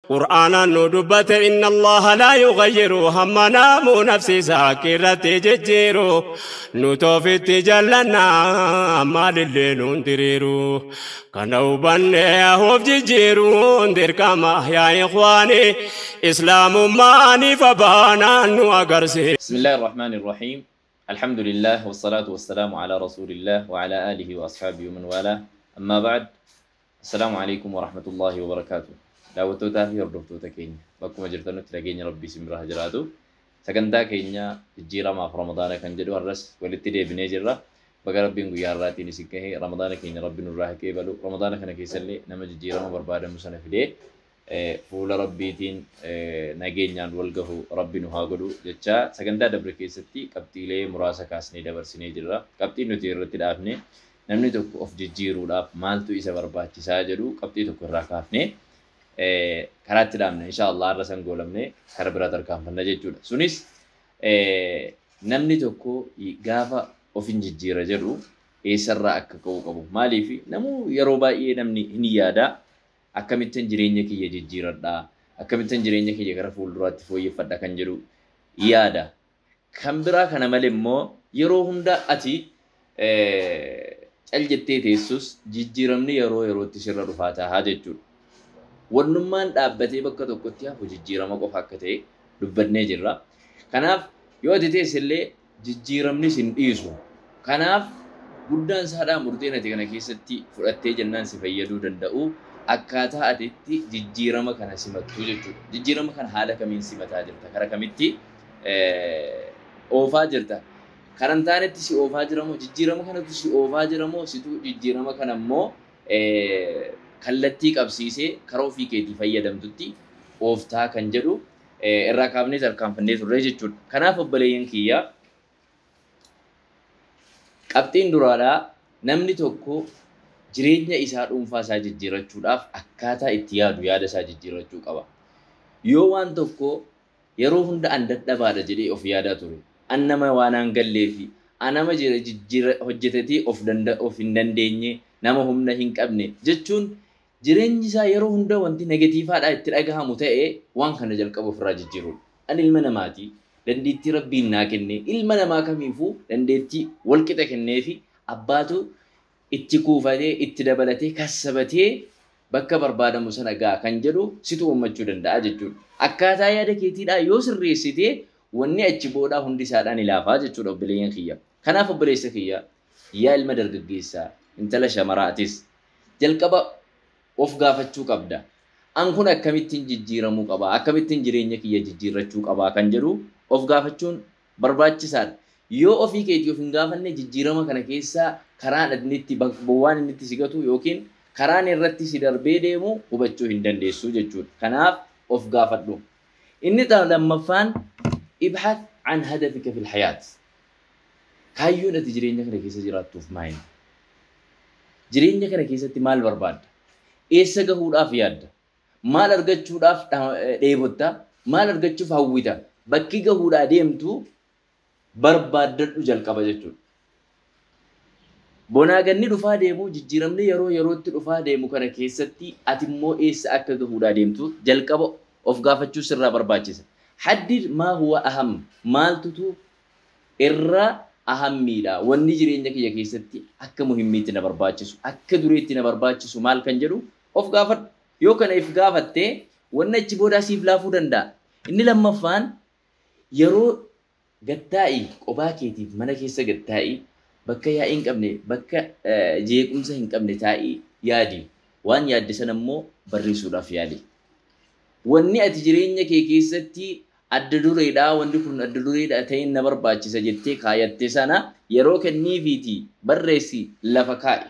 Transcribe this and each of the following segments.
Qur'aanaan nu dubbate inna Allaha laa yughayyiru hamma naamuu nafsi isaa akkiirratti jijjiiru nu toofitti jallannaa maalillee nuun diriiru kana hubannee of jijjiiruun dirqama yaa ikhwaani islaamummaaniif abaanaan nu agarsiisa. بسم الله الرحمن الرحيم. الحمد لله والصلاة والسلام على رسول الله وعلى آله وأصحابه ومن والاه. أما بعد، السلام عليكم ورحمة الله وبركاته. Daawwattootaa fi hordoftoota keenya bakkuma jirtanutti nageenya Rabbii isin bira haa jiraatu. Sagantaa keenya jijjiiramaaf Ramadaana kan jedhu har'as walitti deebinee jirra. Baga Rabbiin guyyaa har'aatiin isin gahe. Ramadaana keenya Rabbi nurraa haa qeebalu. Ramadaana kana keessallee nama jijjiirama barbaadamu sana fidee fuula Rabbiitiin nageenyaan wal gahu Rabbi nu haa godhu jecha sagantaa dabre keessatti qabxiilee muraasa kaasnee dabarsinee jirra. Qabxiin nuti irratti dhaabne namni tokko of jijjiiruudhaaf maaltu isa barbaachisaa jedhu qabxii tokko irraa kaafnee karaatti dhaabne. Insha Allah har'a san goolamne kara biraa tarkaanfanna jechuudha. Sunis namni tokko gaafa of hin jijjiira jedhu eessarraa akka ka'uu qabu. Maaliif namuu yeroo baay'ee namni hin yaada, akkamittan jireenya kiyya jijjiiradhaa, akkamittan jireenya kiyya gara fuulduraatti fooyyeffadha kan jedhu yaada. Kan biraa kana malee immoo yeroo hunda ati cal jettee teessus jijjiiramni yeroo yerootti sirra dhufaa tahaa jechuudha. Wannummaan dhaabbatee bakka tokkotti hafu jijjiirama qofa akka ta'e dubbannee jirra. Kanaaf yoo ati teessellee jijjiiramni sin dhiisu. Kanaaf guddaan isaadhaa murteen ati kana keessatti fudhattee jennaan si fayyaduu danda'u akkaataa ati itti jijjiirama kana simattu jechuudha. Jijjiirama kana haala kamiin simataa jirta? Kara kamitti oofaa jirta? Karan taanetti si oofaa jira moo jijjiirama kanatu si oofaa jira moo situ jijjiirama kana immoo kallattii qabsiisee karaa ofii keetii fayyadamtutti ooftaa kan jedhu irraa kaafnee tarkaanfannee turre jechuudha. Kanaaf obboleeyyan kiyya, qabxiin duraadhaa namni tokko jireenya isaa dhuunfaa isaa jijjiirrachuudhaaf akkaataa itti yaadu yaada isaa jijjiirrachuu qaba. Yoo waan tokko yeroo hunda an dadhabaadha jedhee of yaadaa ture, an nama waan an gallee fi an nama jijjiirra hojjetatee of danda of hin dandeenye, nama humna hin qabne jechuun jireenyi isaa yeroo hunda wanti negatiivaadhaa itti dhagahamu ta'e, waan kana jalqaba ofirraa jijjiiruudha. Ani ilma namaati. Dandeettii Rabbiin naa kenne ilma namaa kamiifuu dandeettii walqixa kennee fi abbaatu itti kuufatee itti dabalatee kassabatee bakka barbaadamu sana ga'a kan jedhu situ uummachuu danda'a jechuudha. Akkaataa yaada keetiidhaa yoo sirreessitee wanni achi boodaa hundi isaadhaan ilaafaa jechuudha, obboleeyyan kiyya. Kanaaf obboleessa kiyya, yaa ilma dargaggeessaa, intala shamaraatis jalqaba of gaafachuu qabda. An kun akkamittiin jijjiiramuu qaba? Akkamittiin jireenya kiyya jijjiirrachuu qaba kan jedhu of gaafachuun barbaachisaadha. Yoo ofii keetii of hin gaafanne jijjiirama kana keessaa karaan inni itti waan inni itti sigatu yookiin karaan irratti si darbee deemu hubachuu hin dandeessu jechuudha. Kanaaf of gaafadhu. Inni lammaffaan ibhath an hadafika fil hayaat. Kaayyoon ati jireenya kana keessa jiraattuuf maali? Jireenya kana keessatti maal barbaadda? Eessa gahuudhaaf yaadda? Maal argachuudhaaf dheebotta? Maal argachuuf hawwita? Bakki gahuudhaa deemtu barbaaddadhu jalqaba jechuudha. Bonaa ganni dhufaa deemu, jijjiiramni yeroo yerootti dhufaa deemu kana keessatti ati immoo eessa akka gahuudhaa deemtu jalqaba of gaafachuu sirraa barbaachisa. Haddid maa huwa aham, maaltutu irra ahammiidha, wanni jireenya kiyya keessatti akka muhimmiitti na barbaachisu, akka dureetti na barbaachisu maal kan jedhu of gaafadhu. Yoo kana if gaafattee wanni achi boodaa siif laafuu danda'a. Inni lammaffaan yeroo gattaa'i qophaa keetiif mana keessa gattaa'i, bakka yaa'ii hin qabne, bakka jeequmsa hin qabne taa'ii yaadi. Waan yaadde sana immoo barreessuudhaaf yaali. Wanni ati jireenya kee keessatti adda dureedhaa, wanni kun adda dureedha ta'in na barbaachisa jettee kaayatte sana yeroo kenniifiiti barreessi, lafa kaa'i.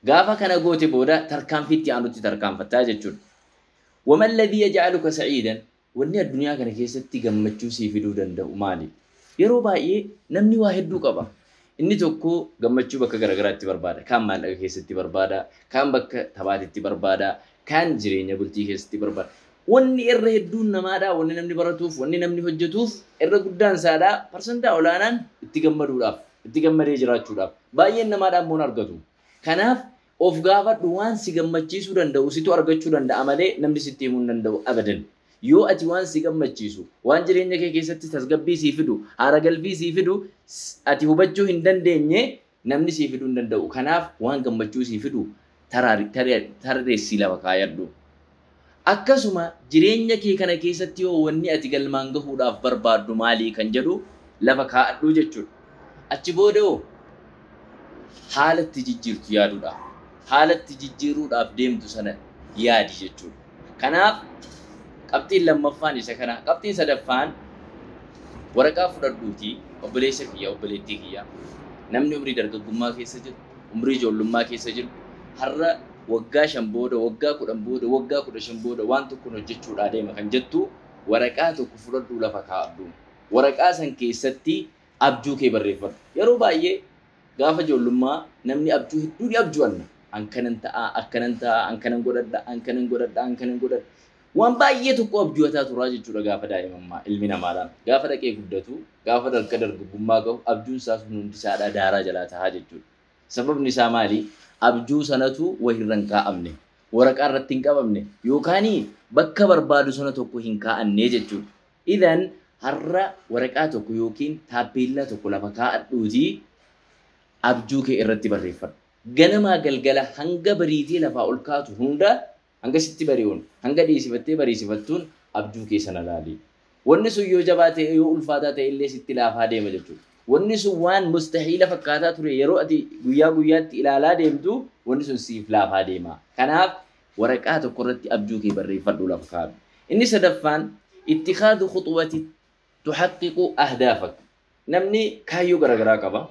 Gaafa kana goote booda tarkaanfiitti aanutti tarkaanfattaa jechuudha. وما الذي يجعلك سعيدا، wanni addunyaa kana keessatti gammachuu sii fiduu danda'u maali? Yeroo baay'ee namni waa hedduu qaba. Inni tokko gammachuu bakka garaagaraatti barbaada. Kaan maallaqa keessatti barbaada, kaan bakka taphaatitti barbaada, kaan jireenya bultii keessatti barbaada. Wanni irra hedduun namaadhaa, wanni namni baratuuf, wanni namni hojjetuuf irra guddaan isaadhaa parsantaa olaanaan itti gammaduudhaaf, itti gammadee jiraachuudhaaf. Baay'een namaadhaa immoo hin argatu. Kanaaf Of gaafadhu waan si gammachiisuu danda'u situ argachuu danda'a malee namni sitti himuu hin danda'u abadan. Yoo ati waan si gammachiisu, waan jireenya kee keessatti tasgabbii sii fidu, haara galfii sii fidu, ati hubachuu hin dandeenye namni sii fiduu hin danda'u. Kanaaf waan gammachuu sii fidu tarreessii lafa kaayadhu. Akkasuma jireenya kee kana keessatti yoo wanni ati galmaan gahuudhaaf barbaaddu maalii kan jedhu lafa kaa'adhu jechuudha. Achi booda hoo haala itti jijjiirtu yaaduudhaaf, haala itti jijjiiruudhaaf deemtu sana yaadi jechuudha. Kanaaf qabxiin lammaffaan isa kana. Qabxiin sadaffaan waraqaa fudhadhuutii obboleessa kiyya, obboleettii kiyya. Namni umrii dargaggummaa keessa jiru, umrii ijoollummaa keessa jiru, har'a waggaa 5 booda, waggaa 10 booda, waggaa 15 booda waan tokkoon hojjechuudhaa deema kan jettu waraqaa tokko fudhadhuu lafa kaa'adhu. Waraqaa san keessatti abjuu kee barreeffadhu. Yeroo baay'ee gaafa ijoollummaa namni abjuu hedduu ni abju'anna. An kanan ta'a, akkanan ta'a, an kanan godhadha, an kanan godhadha, an kanan godhadha. Waan baay'ee tokko abju'ataa turaa jechuudha gaafa daa'imummaa ilmi namaadhaan. Gaafa dhaqee guddatu, gaafa dargaggummaa gahu abjuun isaa sun hundi isaadhaa daaraa jalaa tahaa jechuudha. Sababni isaa maali? Abjuu sanatu wahirra hin kaa'amne, waraqaa irratti hin qabamne, yookaan bakka barbaadu sana tokko hin kaa'anne jechuudha. Idan har'a waraqaa tokko yookiin taappeellaa tokko lafa kaa'adhuutii abjuu kee irratti barreeffadhu. Ganamaa galgala hanga bariitee lafaa ol kaatu hunda, hanga sitti bari'uun, hanga dhiisifattee bariisifattuun abjuu kee sana laali. Wanni sun yoo jabaa ta'e, yoo ulfaataa ta'e illee sitti laafaa deema jechuudha. Wanni sun waan mustahiila fakkaataa ture yeroo ati guyyaa guyyaatti ilaalaa deemtu wanni sun siif laafaa deema. Kanaaf waraqaa tokko irratti abjuu kee barreeffadhu lafa kaa'adhu. Inni sadaffaan ittikaadu khuxwati tuhaqqiqu ahdaafak. Namni kaayyoo garaagaraa qaba.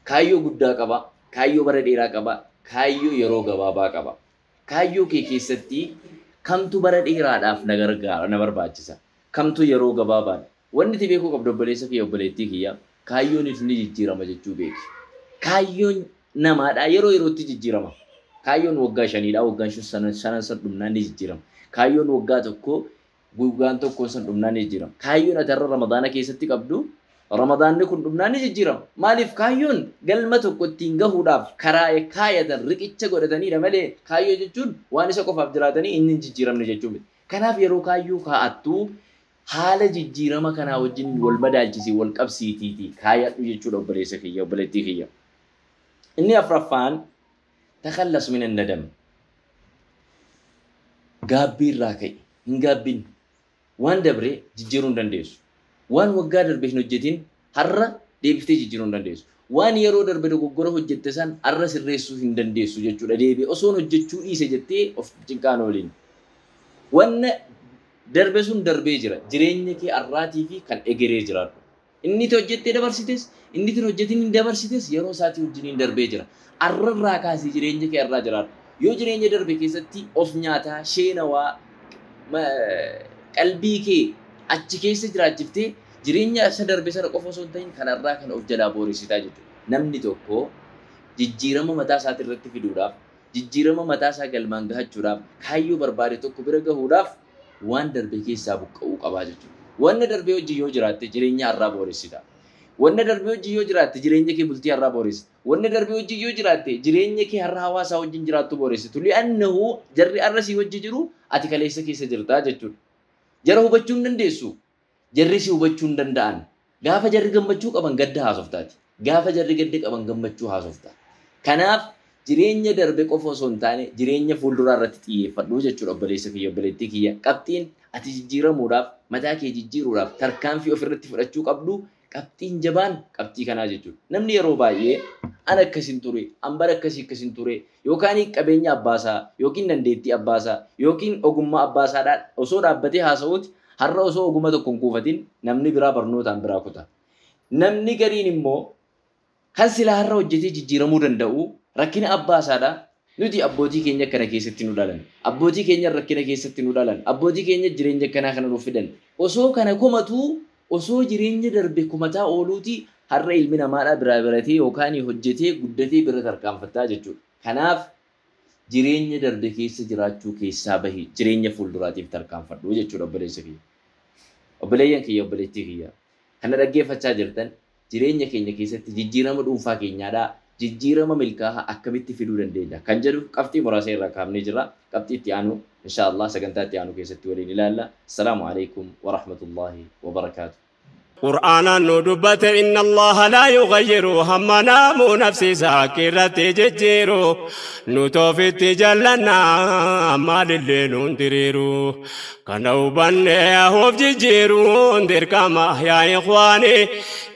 Kaayyoo guddaa qaba. Kaayyoo bara dheeraa qaba. Kaayyoo yeroo gabaabaa qaba. Kaayyoo kee keessatti kamtu bara dheeraadhaaf na gargaara, na barbaachisa? Kamtu yeroo gabaabaadha? Wanni ati beekuu qabdu obboleessa kiyya, obboleettii kiyya, kaayyoonis ni jijjiirama jechuu beeki. Kaayyoon namaadhaa yeroo yerootti jijjiirama. Kaayyoon waggaa 5dha, waggaan shanan san dhumnaan ni jijjiirama. Kaayyoon waggaa 1 waggaan 1 san dhumnaan ni jijjiirama. Kaayyoon ati har'a Ramadaana keessatti qabdu Ramadaanni kun dhumnaan ni jijjiirama. Maaliif kaayyoon galma tokko ittiin gahuudhaaf karaa kaayatan riqicha godhataniidha malee kaayyoo jechuun waan isa qofaaf jiraatanii inni hin jijjiiramne jechuu miti. Kanaaf yeroo kaayyoo kaa'attu haala jijjiirama kanaa wajjin wal madaalchisii wal qabsiitiiti kaayadhu jechuudha obboleessa kiyya, obboleettii kiyya. Inni afraffaan takhallas min nadam. Gaabbii irraa ka'i. Hin gaabbin. Waan dabre jijjiiruu hin dandeessu. Waan waggaa darbe hin hojjetin har'a deebiftee jijjiiruu hin dandeessu. Waan yeroo darbe dogoggora hojjette san har'a sirreessuu hin dandeessu jechuudha. Deebi'ee osoon hojjechuu dhiise jettee of cinqaan ooliin. Wanna darbe sun darbee jira. Jireenya kee har'aatii fi kan egeree jiraadhu. Inni itti hojjettee dabarsites, inni itti hojjetin hin dabarsites yeroo isaatii wajjiniin darbee jira. Har'arraa kaasii jireenya kee har'aa jiraadhu. Yoo jireenya darbe keessatti of nyaataa, sheenawaa, qalbii kee achi keessa jiraachiftee jireenya isa darbe sana qofa osoo hin ta'in kan har'aa kana of jalaa booressitaa jechuudha. Namni tokko jijjiirama mataa isaatii irratti fiduudhaaf, jijjiirama mataa isaa galmaan gahachuudhaaf, kaayyoo barbaade tokko bira gahuudhaaf waan darbe keessaa buqqa'uu qabaa jechuudha. Wanna darbe hojii yoo jiraatte jireenya har'aa booressita. Wanna darbe hojii yoo jiraatte jireenya kee bultii har'aa booressita. Wanna darbe hojii yoo jiraatte jireenya kee har'a hawaasaa wajjin jiraattu booressitu. Li'annahu jarri har'a sii wajji jiru ati kaleessa keessa jirtaa jechuudha. Jara hubachuu hin dandeessu. Jarri si hubachuu hin danda'an. Gaafa jarri gammachuu qaban gadda haasoftaati. Gaafa jarri gadda qaban gammachuu haasofta. Kanaaf jireenya darbe qofa osoo hin taane jireenya fuulduraa irratti xiyyeeffadhu jechuudha obboleessa kiyya, obboleettii kiyya. Qabxiin ati jijjiiramuudhaaf, mataa kee jijjiiruudhaaf tarkaanfii ofirratti fudhachuu qabdu qabxiin jabaan qabxii kanaa jechuudha. Namni yeroo baay'ee an akkasin ture, an bara akkasii akkasin ture, yookaan qabeenya abbaasaa, yookiin dandeettii abbaasaa, yookiin ogummaa abbaasaadhaan osoo dhaabbatee haasa'uuti har'a osoo ogummaa tokko hin kuufatin namni biraa barnootaan biraa kuta. Namni gariin immoo kan silaa har'a hojjetee jijjiiramuu danda'u rakkina abbaasaadha. Nuti abbootii keenya akkana keessatti nu dhalan. Abbootii keenya rakkina keessatti nu dhalan. Abbootii keenya jireenya akkanaa kana nuuf fidan. Osoo kana komatuu, osoo jireenya darbe komataa ooluuti har'a ilmi namaadhaa biraa baratee yookaan hojjetee guddatee bira tarkaanfataa jechuudha. Kanaaf jireenya darbe keessa jiraachuu keessaa bahi jireenya fuulduraatiif tarkaanfadhu jechuudha obboleessa kiyya. Obboleeyyan kiyya, obboleettii kiyya. Kana dhaggeeffachaa jirtan jireenya keenya keessatti jijjiirama dhuunfaa keenyaadhaa Jijjiirama milkaa'aa akkamitti fiduu dandeenya kan jedhu qabxii muraasa irraa kaafnee jira. Qabxii itti aanu inshaallah sagantaa itti aanu keessatti waliin ilaalla. Assalaamu alaikum wa rahmatullahi wa barakaatu. Qur'aanaan nu dubbate, inna Allaha laa yughayyiru hamma naamuu nafsiisaa irratti jijjiiru. Nu toofitti jallannaa maalillee nuun diriiru. Kana hubannee hoof jijjiiruun dirqama, yaa ikhwaani,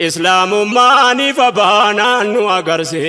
islaamummaaniif abaanaan nu agarsiisa.